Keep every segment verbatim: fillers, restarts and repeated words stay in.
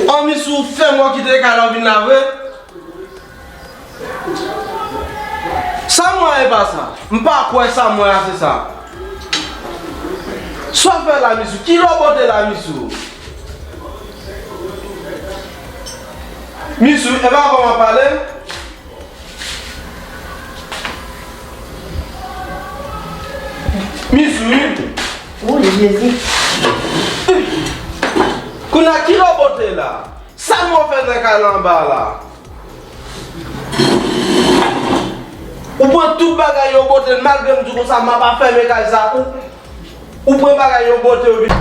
An, Misou, fè m wè w kite kay la w vin la vre. Sa m wè a e pa sa. M pa kwè sa m wè a se sa. Sa w fè la, Misou? Kilè w bote la, Misou? Misou, e pa avè w m ap pale? Misou, wi. Wi, Jezi. Kounye a, kilè w bote la? Sa m wè w fè nan kay la anba la? Ou pran tout bagay yo bote l, malgre m di w konsa, m ap fèmen kay sa. Ou, ou pran bagay yo bote yo vin.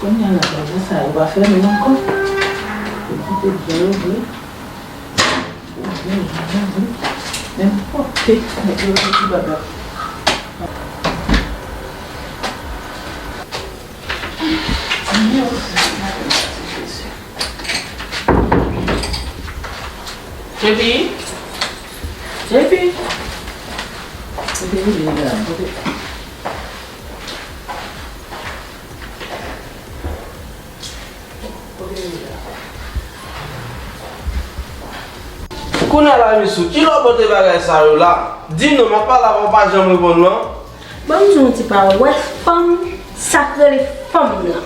Kounye a la, bagay sa yo pa fèmen ankò. Yo kite byen yo vre. Yo byen, yo byen vre. Nenpòt te, nèg yo rete ti baba. Epi, epi, epi, epi, epi. Kounye a la, Misou, kilè w pote bagay sa yo la? Di m non, m ap pale avè w, ou pa janm reponn non. Ban m di w yon ti pawòl. Ou wè fanm, sa k rele fanm nan,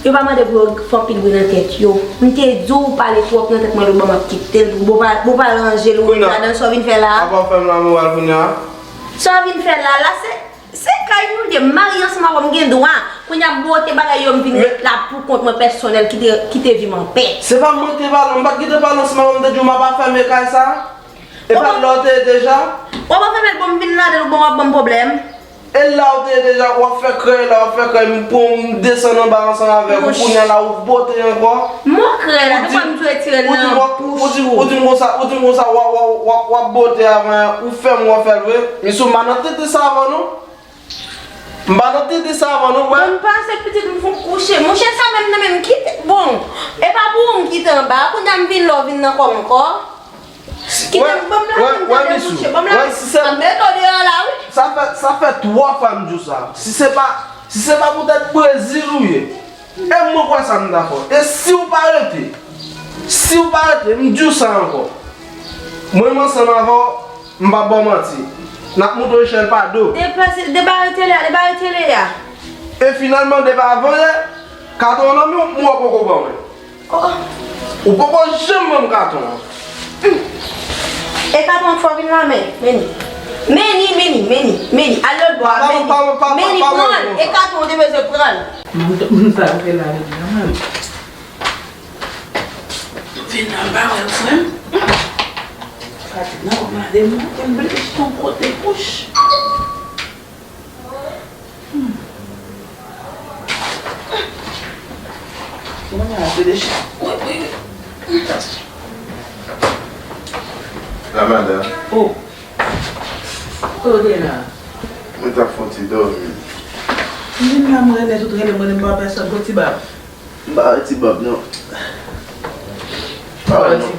yo pa mande pou yo fè anpil bri nan tèt yo. M te di w pale twòp nan tèt mwen, lòt bò m ap kite l. Bon, pa, bon, pa ranje l, ou ret ladan l, sa w vin fè la a? Apa w fè m lamoral kounye a? Sa w vin fè la a, la se Se kay nou ye, m marye ansanm avè w, m gen dwa. Kounye a, bote bagay yo, m vin ret la pou kont mwen pèsonèl, kite, kite vi m anpè. Se pa mwen te pale, m pa t gentan pale ansanm avè w, m te di w m ap afèmen kay sa. E pa la w te ye deja? W ap afèmen l, bon, m vin ladan l, bon, w ap ban m pwoblèm. E la w te ye deja, w ap fè krèy la, w ap fè krèy, m pran w, m desann anba ansanm avè w, kounye a la, ou bote ankò. Mò krèy la, de fwa m dwe retire l nan bouch ou. Ou di m konsa, ou di m konsa, w ap, w ap, w ap, w ap bote avan, ou fè m wè w fè l vre. Misou, m pa nan tete sa avè w non. M pa nan tete sa avè w non, wè. Bon, m pase pitit m fon kouche. Monchè, sa menm nan menm kite. Bon, e pa pou ou m kite anba a. Kounye a m vin la w vin nan kò m ankò. Kite m, ban m lavi m tande, monchè. Ban m lavi m. An met ou deyò la, wi. Sa fè, sa fè twa fwa m di w sa. Si se pa, si se pa poutèt Brezil ou ye, e mwen kwè sa m ta fè w. E si w pa rete, si w pa rete, m di w sa ankò. Mwen, m ansanm avè w, m p ap ba w manti. N ap monte w echèl pa do. Deplase, debare tele a, debare tele a. E finalman, depi avan yè, katon an nan men w, mwen w poko ban mwen. Oh, oh. Ou poko janm ban m katon an. Hmm. E katon an fò vin la, men, Meni. Meni, Meni, Meni, Meni. Al lòt bò a, Meni. Meni, pran l. E katon an, ou te bezwen pran l. Moun sa yo te la, li di, non, men. Vin nan ba wè frè m. Fatig nan w ap mande m, non, m bliye yon kote kouch. Hmm. Kounye a se de ch-, wi, wi, wi. La, madanm. Oh. Kote w te la? Mwen t ap fè yon ti dòmi. M vin la, m rele tout, rele m, rele m pa pèsòn, kot ti bab? M pa wè ti bab non. M pa wè non.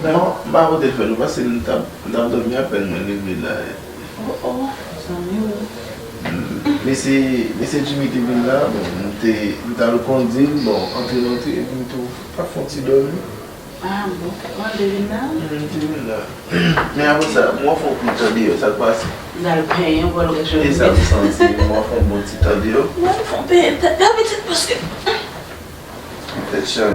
M pa kote l fè nou, paske m t ap, m t ap dòmi apèn mwen leve la. Oh, oh, zanmi w. Hmm. Mesye, mesye Jimmy te vin la, bon, m te, m t al kondi l, bon, antre m antre, epi m tou t ap fè yon ti dòmi. Ah, bon, mande vin la? Hmm, m te vin la. Men apre sa, m wè fè yon kout tan deyò, sa k pase? M t al penyen, vòlò kèk cheve. E sa m santi, m wè fè yon bon ti tan deyò. M al fè yon penyen tèt la pitit paske. Tèt chaje.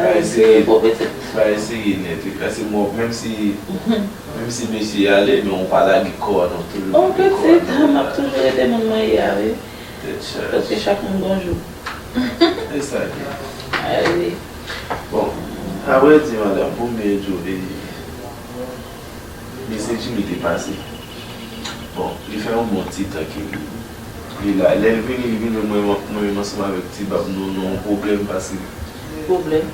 Bagay serye, bon pitit. Bagay serye nèt, wi. Pase mwen, menm si, menm si mesye ale, men ou pa lage kò a non, toujou kenbe kò a non. Bon pitit, m ap toujou rete moun mwen ye a, wi. Tèt chaje. Paske chak moun gon jou. E sa k ye. A wi. Bon, apre di madanm, pou m byen di w, e, Mesye Jimmy te pase. Bon, li fè yon bon ti tan ke li, li la. Lè l vini, li vin wè mwen, mwen menm ansanm avèk Ti Bab, nou nan yon pwoblèm paske. Pwoblèm?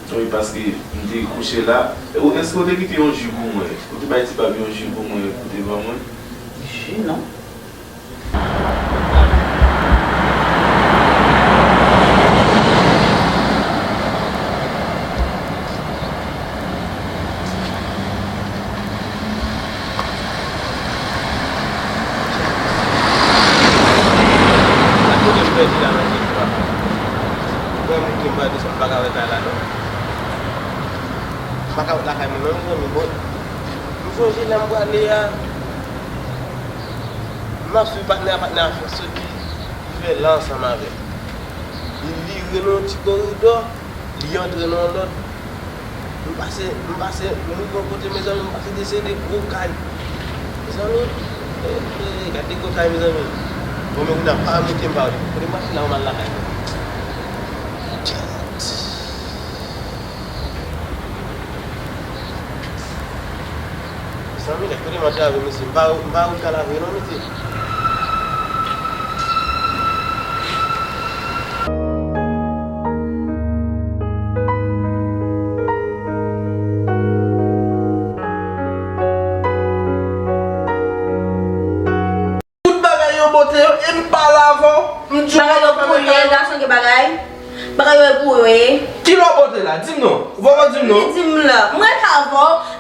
Wi, paske m te kouche la. E ou, èske ou te kite yon ji pou mwen? Ou te bay Ti Bab yon ji pou mwen, pou te ban mwen? Ji, non. Kote m pèdi la nan tèt mwen. Mwen menm ki m pa desann, m pa ka wè kay la non. M pa ka wè lakay mwen non, mezanmi, bon. M sonje lè m prale a. M ap swiv patnè a, patnè a fè soti, li fè la ansanm avè m. Li vire nan yon ti koridò, li antre nan yon lòt. M pase, m pase, m rive yon kote, mezanmi, m pase desen de gwo kay. Mezanmi, e, e, gade de gwo kay, mezanmi. Bon, men kounye a, pa mete m pa kote m pase la, m al lakay mwen. Mezanmi, gad kote m ap lave, mesye. M pa, m pa wè ka lave non, mesye. Tout bagay yo bote yo, e m pale avè w, m di w bagay yo pou ou ye, gason gen bagay. Bagay yo e pou yo ye. Kilè w bote la? Di m non. Ou poko di m non. Li di m la. M ret avè w.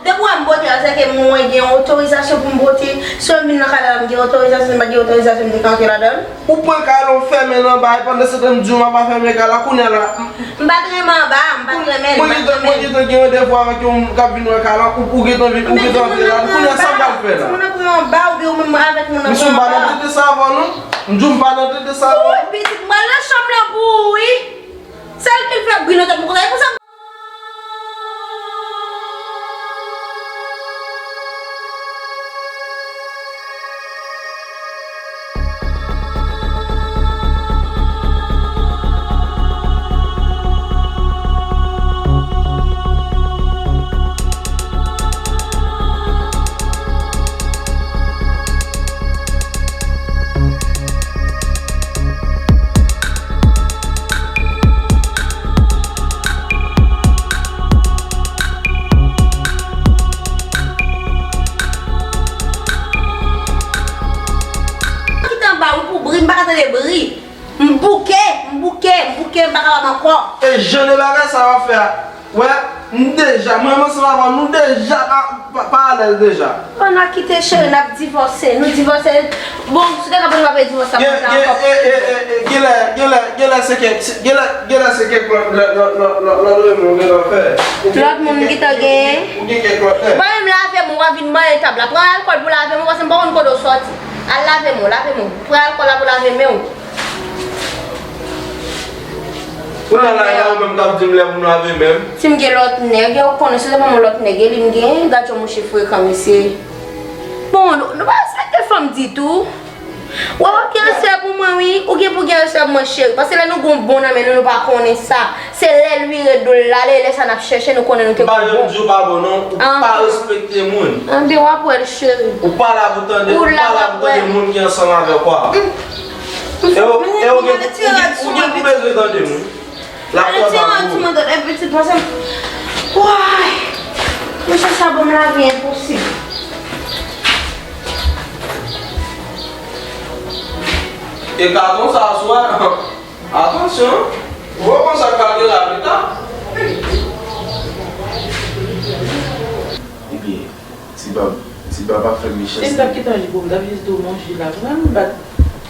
Depi w wè m bote la, se ke mwen gen otorizasyon pou m bote. Si w vin nan kay la, m gen otorizasyon, si m pa gen otorizasyon, m te ka antre ladan l. Ou pran kay la, w fèmen l anba, e pandan se tan m di w m ap fèmen kay la, kounye a la. M pa t renmen anba, m pa t renmen l, m pa t renmen l. Mwen gentan, mwen gentan gen randevou avèk yon moun k ap vin wè kay la, ou, ou gentan vin, ou gentan antre la, kounye a sa m pral fè la? Timoun nan pran anba, oubyen ou menm avèk moun nan pran anba. Mesye, m pa nan tete sa avè w non. M di w m pa nan tete sa avè w. Wi, pitit, m pral nan chanm nan pou ou, wi. Sèl ki fè bri nan tèt mwen konsa, e pou sa. Kite anba wi pou bri, m pa ka tande bri. M bouke, m bouke, m bouke, m pa kapab ankò. E jan de bagay sa w ap fè a, wè, m deja, mwen menm ansanm avè w, nou deja pa, pa, pa alèz deja. Bon, n a kite cheri, n ap divòse, nou divòse. Bon, si w te ka ban m apre divòs la, mwen ta ankò. Gen, gen, e, e, e, e, genlè, genlè, genlè se kèk, genlè, genlè se kèk lòt, lòt, lòt, lòt, lòt, lòt renmen w gentan fè. Lòt moun gentan genyen. Ou gen kèk lòt nèg. Ban m lave men w, w a vin manyen tab la. Pran alkòl pou lave men w, paske m pa konn kote w sòti. Al lave men w, lave men w. Pran alkòl la pou lave men w. Kounye a la, e pa ou menm k ap di m lè pou m lave men m? Si m gen lòt nèg, e ou konnen, si se pa yon lòt nèg, e li m gen, gad yon mouche frekan, mesye. Bon, nou, nou pa respekte fanm ditou. Wè, w ap gen respè pou mwen, wi. Ou gen pou gen respè pou mwen, cheri. Paske lè nou gon bon nan men nou, nou pa konnen sa. Se lè l vire do l ale, lè sa n ap chèche, nou konnen nou te gon bon. M pa janm di w pa bon, non. Ou pa respekte moun. Anben, w ap wè l, cheri. Ou pa la pou tande, ou pa la pou tande moun ki ansanm avèk ou a. E ou, e ou gen, ou gen, ou gen pou bezwen tande moun. L ap fè bagay pou ou. Ti mandan, e pitit, paske m, woy! Mesye sa ban m lavi enposib. E katon sa aswè. Atansyon, ou konn sa k pral gen la pita. Ebyen, Ti Bab, Ti Bab ap fè mechanste. Si m t ap kite yon ji pou m, m t ap jis di w men ji la. Pran m bat,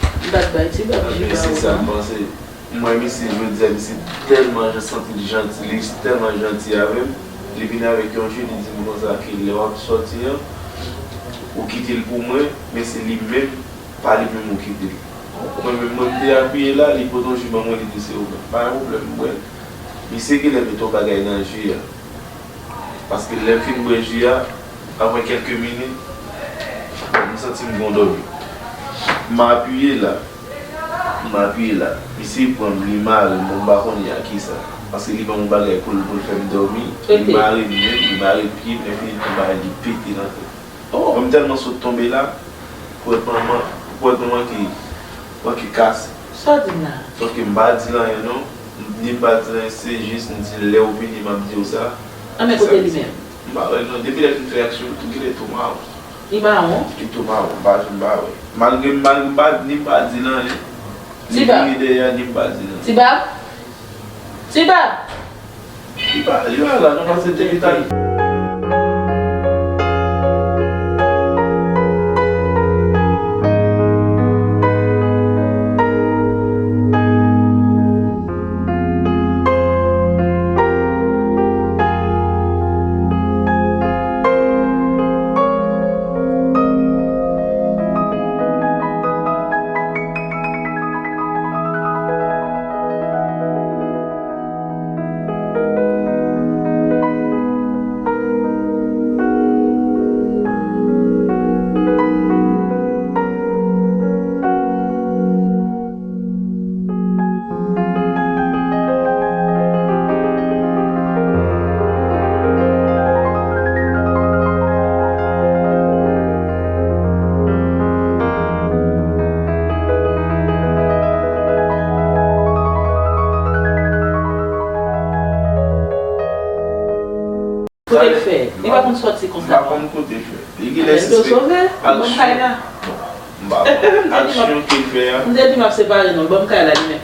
m bat bay Ti Bab ji la. Ebyen, se sa m panse. M wè misye jodi a, misye tèlman jan santi l janti, li tèlman janti avè m. Li vin avèk yon ji, li di m konsa ke lè w ap sòti an, ou kite l pou mwen, men se li menm, pa li menm ou kite l. Mwen menm, mwen m te apiye la, li pote yon ji ban mwen, li di se ou menm. Pa gen pwoblèm, m bwè l. Misye genlè mete yon bagay nan ji a. Paske lè m fin bwè ji a, apre kèlke minit, m santi m gon dòmi. M apiye la. M apiye la. Misye pran m, li mare m, bon, m pa konnen a kisa. Paske li ban m yon bagay pou l, pou l fè m dòmi. Li mare m menm, li mare pye m, lè fini l pran bagay, li pete nan tèt. Oh, m tèlman sot tonbe la, pwèt mwen, pwèt mwen manke, manke kase. Sa w di m la? Sòf ke m pa di l anyen non. Ni m pa di l anyen, se jis m di l lè w vini m ap di w sa. Anben kote li menm? M pa wè l non. Depi lè l fin fè aksyon, li tou genlè tou mawon. Li mawon? Li tou mawon, m pa janm pa wè. Malgre, malgre m pa, ni m pa di l anyen. Ni vire dèyè a, ni m pa di l anyen. Ti Bab? Ti Bab? Li pa, li pa la non, paske depi talè. Kote l fè? Li pa konn sòti konsa non. M pa konn kote l fè. Li genlè sispèk. Ban m kay la. M pa konn. Aksyon ke l fè a. M te di m ap separe nou, ban m kay la li menm.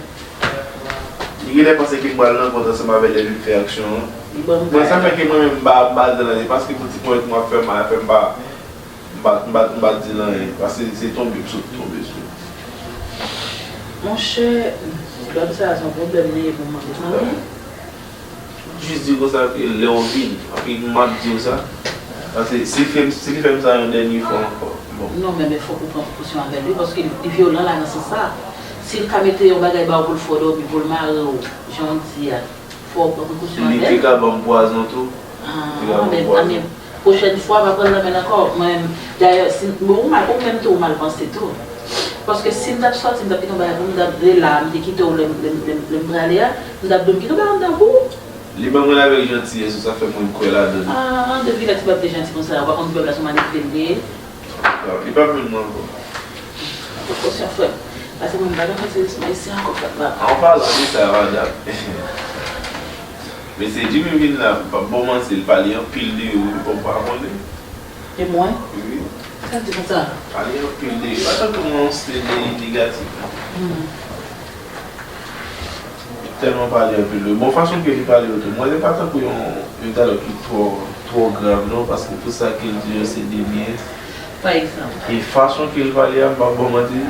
Li genlè panse ke m pral nan kont ansanm avè l lè l vin fè aksyon an. Li ban m kay la. Bon, sa fè ke mwen menm m pa, m pa di l anyen, paske pou ti ponyèt mwen ap fè mal, fè m pa, m pa, m pa, m pa di l anyen, paske se tonbe m sot tonbe sou. Monchè, ti bab sa a se yon pwoblèm li ye pou mwen, mezanmi. Jis di konsa ke lè w vini, anpi m ap di w sa. Paske si fè m, si li fè m sa yon dènye fwa ankò, bon. Non, men, men fòk ou pran prekosyon avè l, wi, paske li vyolan la nan sans sa. Si l ka mete yon bagay ba w pou l fè w dòmi, pou l mare w, jan w di a, fò w pran prekosyon avè l. Li te ka ban m pwazon tou. Li te ka ban m pwazon. Pwochèn fwa, pa pran l nan men l ankò. Mwen menm, dayè, si, bon, ou mal, ou menm tou, ou mal panse tou. Paske si m t ap sòti, m t ap kite yon bagay pou m, m t ap de la, m te kite w lè m, lè m, lè m, lè m prale a, m t ap di w m kite yon bagay anndan pou ou. Li ban mwen l avèk jantiyès ou, sa fè mwen kwè ladan l. Ah, depi lè ti bab te janti konsa, ou pa konn ti bab la se yon manipile l te ye? Li p ap jwenn mwen ankò. Prekosyon, frè m. Paske mwen m pa ka fè seryezman isi ankò, frè m. An palan de sa, madanm. Mesye Jimmy vin la, m p ap ba w manti, l pale anpil de ou, ou pa konnen. De mwen? Wi. Sa l di konsa? Pale anpil de, pa tankou yon seri de negatif. Hmm. Tèlman pale anpil wi. Bon, fason ke li pale yo tou, mwen, li pa tankou yon, yon talè ki twò, twò grav non, paske tout sa ke l di yo se de byen. Pa egzanp? E fason ke l pale a, m p ap ba w manti,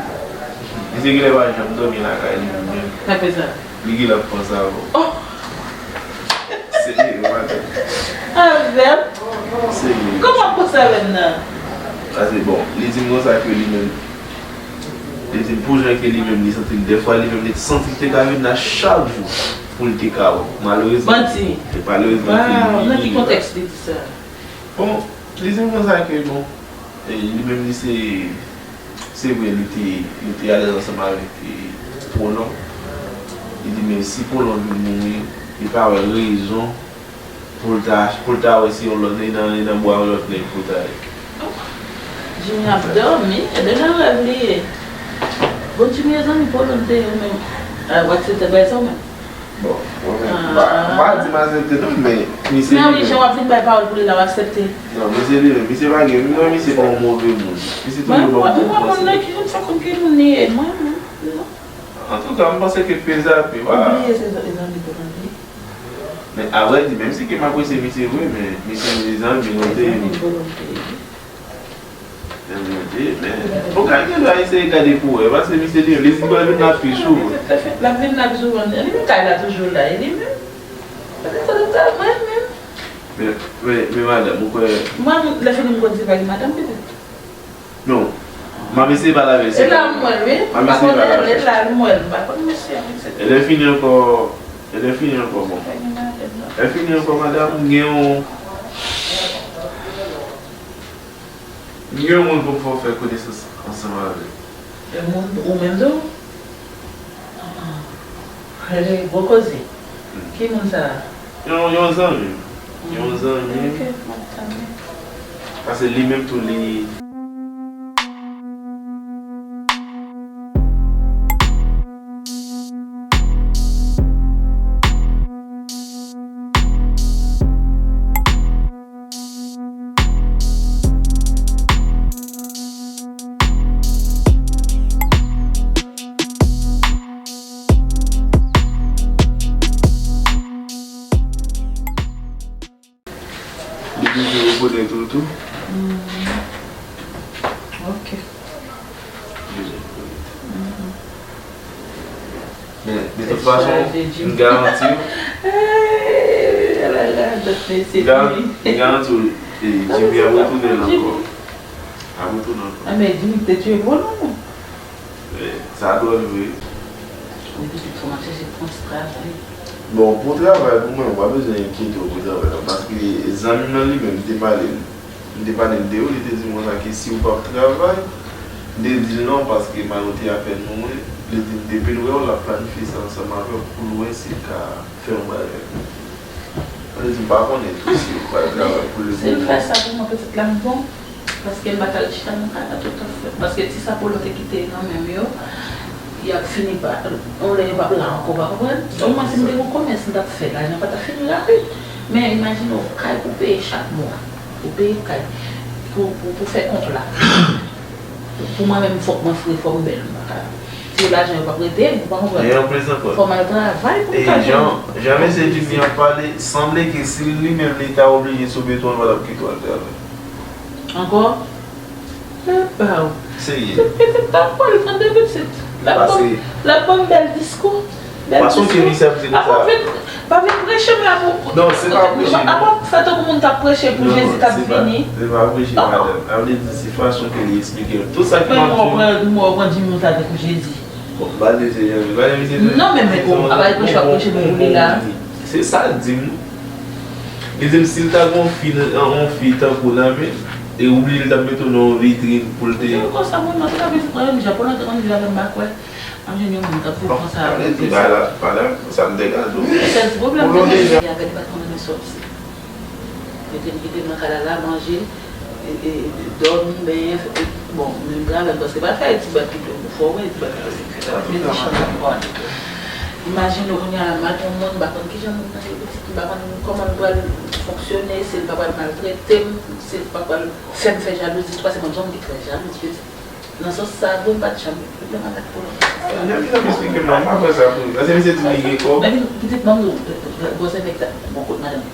misye genlè pa janm dòmi lakay li menm. Sa fè sa? Li genlè ap panse avè w. Oh! Serye, madanm. Avè m? Serye. Kòman w ap panse avè m nan? Paske, bon, li di m konsa ke li menm, li di m pou jan ke li menm, li santi l, dèfwa li menm, li santi l te ka vin la chak jou pou l te ka wè w. Malerezman. Manti. E malerezman ke li vini la. Nan ki kontèks li di sa? Bon, li di m konsa ke, bon, e, li menm, li se, se vre, li te, li te alèz ansanm avèk, e, Polon. Li di, men si Polon vin mouri, li pa wè rezon pou l ta, pou l ta wè se yon lòt, li nan, li nan bwa yon lòt nèg pou l ta ye. Jimmy ap dòmi, e de nan rèv li ye. Bon, Jimmy, zanmi Polon te ye ou menm. A, w aksepte bay sa ou menm? Bon, mwen menm, m pa, m pa di m aksepte non, men misye li menm. Men wi, jan w ap vin bay pawòl pou li la, w aksepte. Non, misye li menm, misye pa gen, mwen, misye pa yon move moun. Misye toujou ban m bon konsèy. Mwen, mwen, mwen, mwen, ki moun sa konn ki moun li ye, mwen menm, non. Antouka, m panse ke peze a pi, pa. Ou bliye se zan-, zanmi Polon li ye. Men, avrèdi, menm si ke m apresye misye vre, men misye se zanmi mwen te ye. Zanmi Polon te ye. Zanmi mwen te ye, men. Ou ka gen dwa eseye gade pou wè, paske misye li, li pral vin la pi souvan. L ap vin la pi souvan. Li menm kay la toujou la, e li menm. Sa, sa, sa, mwen menm. Men, men, men madanm, ou kwè. Mwen, lè fini m konn se pa gen madanm petèt. Non. M ap eseye pale avè l, se pa. E la m wè l, wi. M ap eseye pale avè l. E la m wè l, m pa konn mesye a, etsetera. E lè fini ankò, e lè fini ankò, bon. Lè fini ankò, madanm, m gen yon, m gen yon moun pou m fè w fè konesans ansanm avè l. Yon moun ou menm tou? Ah, ah. Gwo koze. Hmm. Ki moun sa a? Yon, yon zanmi m. Yon zanmi m. Ok, m ap tann li. Paske li menm tou, li Li bezwen rekonèt ou tou. Hmm. Ok. Li bezwen rekonèt. Mhm. Men, de tout fason, m garanti w. Eh, la, la, dòt mesye, m gar-, Jimmy. M garanti w, eh, Jimmy ap retounen la ankò. Ap retounen ankò. Ah, men Jimmy te tchwe bon non. Eh, sa dwòl vre. Wi, pitit, fò m ap chèche pran ti travay. Bon, pou travay, pou mwen, ou pa bezwen enkyete w pou travay la, paske zanmi m nan li menm, m te pale l. M te pale l de ou, li te di m konsa ke si w p ap travay, m te di l non, paske Mayo te apèn mwen, li te, depi l wè w, l ap planifye sa ansanm avè w pou l wè si l ka fè yon bagay. Li di m pa konnen tou si w pral travay pou le moman. Si l fè sa pou mwen, pitit la, m bon, paske m pa t al chita nan kay la tout à fait. Paske ti sa Polo te kite nan men m yo, y ap fini pa, yon lè yo p ap la ankò, pa konprann? Omwen si m te gen yon komès, m t ap fè, lajan pa t ap fini rapid. Men imajine w, kay pou peye chak mwa, pou peye kay, pou, pou, pou fè kont la. Pou mwen menm, fòk mwen fre, fòk m bèl, m pa ka. Si lajan yo p ap rete, ou pa konprann? E anplis ankò, fò m al travay pou m ka jwenn. Jan, jan mesye Jimmy ap pale, sanble ke si li menm li ta oblije sou beton, l pa t ap kite w al travay. Ankò? Epa w. Serye. Pitit, pitit pa pral pran de pitit. L ap ban m, l ap ban m bèl diskou. Bèl diskou. Fason ke misye ap di konsa. Apa vin, pa vin preche m la pou, non, se pa preche, non. Apa fè tankou moun k ap preche pou Jezi k ap vini. Non, se pa, se pa preche, madanm. Sa vle di se fason ke li eksplike l. Tout sa ki m ap di w. Mwen, mwen, mwen di moun sa tankou Jezi. Bon, m pa di se Jezi, m pa di misye tou. Non, men, men, bon, apa l preche, w ap preche pou li la. Se sa l di m. Li di m si l ta gen yon fi, yon fi tankou w nan men l, e ou bliye l t ap mete w nan yon vitrin pou l te. Ou konsa, mwen, mwen te ka vin pran yon jan pou l antre nan vi avè m, m pa kwè. M ap jwenn yon moun k ap viv konsa avè m. Bon, sa vle di, bagay la, bagay la, sa m te ka di w. Sèl ti pwoblèm mwen gen avè l, li pa t konn renmen sòti. Mete m, kite m nan kay la, la, manje, e, e, dòmi, benyen, fè, bon, menm travay, paske pa fè ti bak ki tou, fò w wè ti bak la, se fè travay, men ti chanm la, m pa wè. Imajine w kounye a la, m al pran yon moun, m pa konn kijan moun nan ye, pitit, m pa konn kòman l pral fonksyone, si l pa pral maltrete m, si l pa pral fè m fè jalouzi tou, paske mwen se yon moun ki trè jalou, pitit. Nan sans sa a, vre, m pa t janm gen pwoblèm avèk Polo nan sans sa a. Jan misye ap eksplike m la, m pa kwè sa pou li. Paske misye di li gen kòb. Men pitit, ban m di w, gwosè nèg sa, bon, kot madanm li?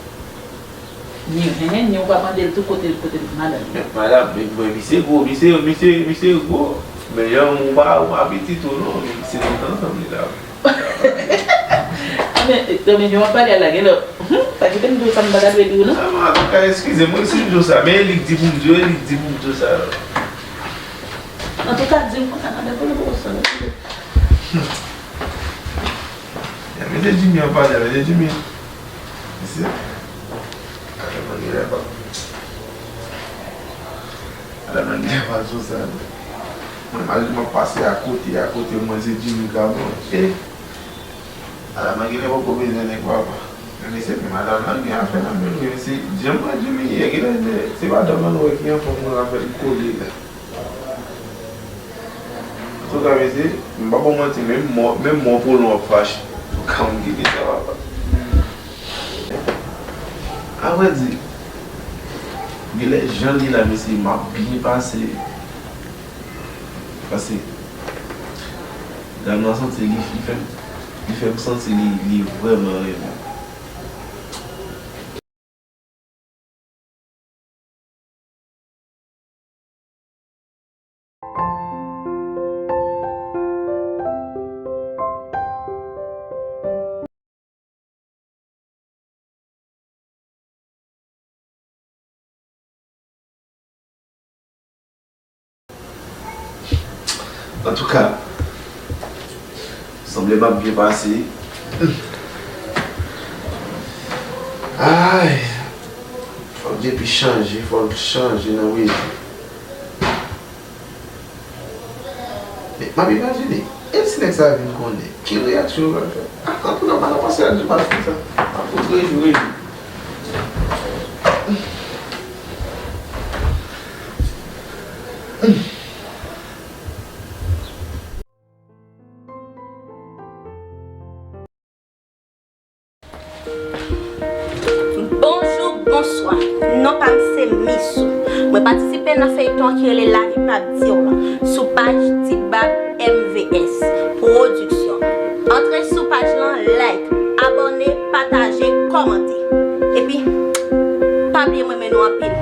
Ni, hen, hen, ni ou pa mande l tou kote, kote madanm li. Men madanm, men, men misye gwo, misye, misye, misye gwo. Men jan ou pa, ou pa piti tou non, se lontan ansanm li la. Men, men jan w ap pale a la, genlè, hmm, pa kite m di w sa m pa ta dwe di w non. Ah, men antouka, eskize m wi si m di w sa, men e li k di pou m di w, e li k di pou m di w sa. Antouka, di m konsa, madanm, pou nou poko sòl. Ya, mesye Jimmy an pale, mesye Jimmy. Mesye. Madanm nan genlè pa. Madanm nan genlè pa sou sa, non. Mwen, malgre m ap pase akote, akote mwen, se Jimmy k ap manje. Madanm nan genlè poko bezwen nèg papa. Men mesye, men madanm nan gen afè nan men l wi, mesye. Jan m wè Jimmy ye, genlè se madanm nan wè ki anfòm mwen avè l kole la. Antouka, mesye, m pa ba w manti, menm mò, menm mò Polo ap fache. Antouka, m kite sa, papa. Avrèdi, genlè jan l ye la, mesye, m ap byen pase. Paske dam nan santi li, li fè m, li fè m santi li, li vrèman renmen m. Antouka, sanble m ap byen pase. Ay, fòk Djepi chanje, fòk l chanje nan Brezil. Men, m ap imajine, e si nèg sa a vin konnen, ki reyaksyon yo pral fè? Ah, antouka, m pa nan panse a di mal konsa. M ap fout rejou, rejou. Bonjou, bonswa. Non pa m se Misou. Mwen patisipe nan feyton an ki rele Lavi p ap di w lan sou paj Tibab M V S Pwodiksyon. Antre sou paj lan, like, abòne, pataje, kòmante. Epi, pa bliye m renmen nou anpil.